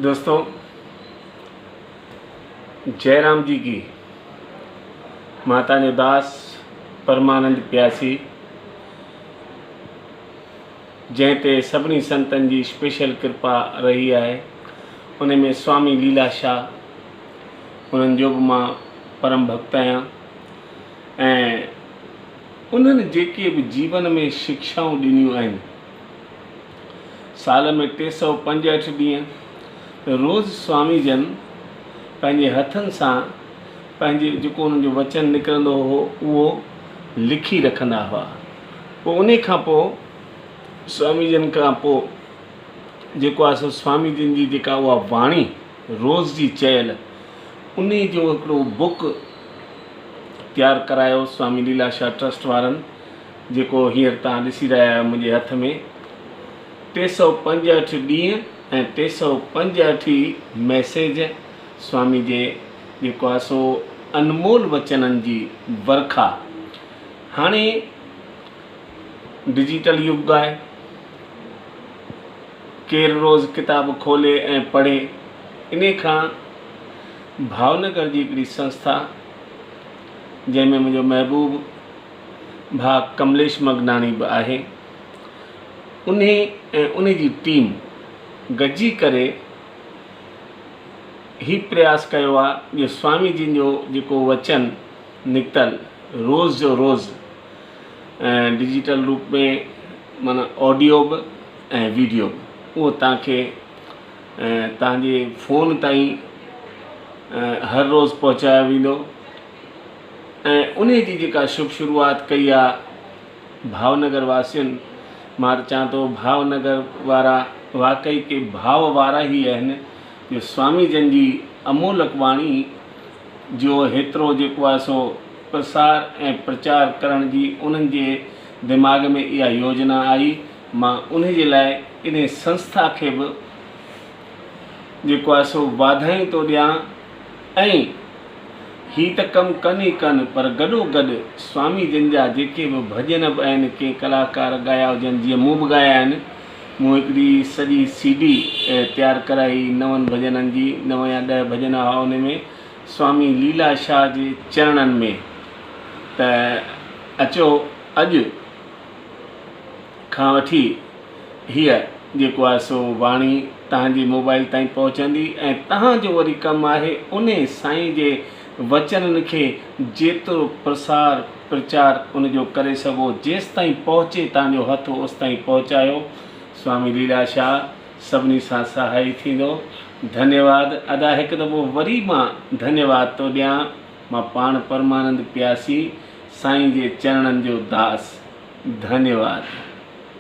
دوستو جئي رام جي ڪي مان تان جو داس پرمانند پياسي جنهن تي سڀني سنتن جي اسپيشل ڪرپا رهي آهي ان ۾ سوامي ليلا شاهه انهن جو به مان پرم ڀڳت آهيان ۽ انهن جيڪي به جيون ۾ شڪشائون ڏنيون آهن سال ۾ 365 ڏينهن روز سوامي جن پنهنجي هٿن سان پنهنجي جيڪو انهن جو وچن نڪرندو هو اهو لکي رکندا هئا. پوء انهي کان پوء سوامي جن کان پوء جيڪو آهي سو سوامي جن جي جيڪا اها واڻي روز جي چيل انهي جو هڪڙو بڪ تيار ڪرايو سوامي ليلا شاهه ٽرسٽ وارن جيڪو هينئر توهان ڏسي رهيا آهيو منهنجي هٿ ۾ 365 ڏينهن ۽ 365 ئي ميسيج سوامي جي جيڪو آهي سو انمول وچنن جي ورکا. هاڻي ڊجيٽل يگ آهي ڪير روز ڪتاب کولي ۽ پڙهي انهي کان ڀاونگر جي هڪڙي سنسٿا جنهن ۾ منهنجو محبوب ڀاء ڪمليش مگناڻي به آهي انهي ۽ انهي جي ٽيم گڏجي ڪري هي پرياس ڪيو آ جو سوامي جن جو جيڪو وچن نڪتل روز جو روز ڊجيٽل روپ ۾ معنيٰ آڊيو به ۽ ويڊيو به اهو توهان کي توهان جي فون تائين هر روز پهچايو ويندو ۽ انهي جي جيڪا شڀ شروعات ڪئي آ ڀاونگر واسين مان ته چوان ٿو ڀاونگر وارا واقعي ڪي ڀاو وارا ئي آهن جو سوامي جن جي امولڪ واڻي جو هيترو جيڪو آهي سو پرسار ۽ پرچار ڪرڻ جي انهن جي دماغ ۾ اها يوجنا آئي مان انهي جي لاء انهي سنسٿا کي به جيڪو آهي سو واڌايون ٿو ڏيان ۽ هي ته ڪم ڪن ئي ڪن پر گڏو گڏ سوامي جن جا جيڪي به ڀڄن به آهن ڪنهن ڪلاڪار ڳايا هجن جيئن مون به ڳايا آهن مون هڪڙي سڄي سي ڊي تيار ڪرائي نون ڀڄنن جي نو يا ڏهه ڀڄن هئا ان ۾ سوامي ليلا شاهه جي چرڻن ۾ ته اچو اڄ کان وٺي هيء جيڪو آهي سو واڻي توهان جي موبائل تائين پهچندي ۽ توهان جو وري ڪم آهي انهي سائين جي وچنن کي جيترو پرسار پرچار ان جو ڪري سگهو جيستائين پهچي توهان جو هٿ اوستائين پهچايو سوامي ليلا شاهه سڀني سان سهائي ٿيندو ڌنيواد ادا هڪ دفعو وري مان ڌنيواد ٿو ڏيان مان پاڻ پرمانند پياسي سائين جي چرڻن جو داس ڌنيواد.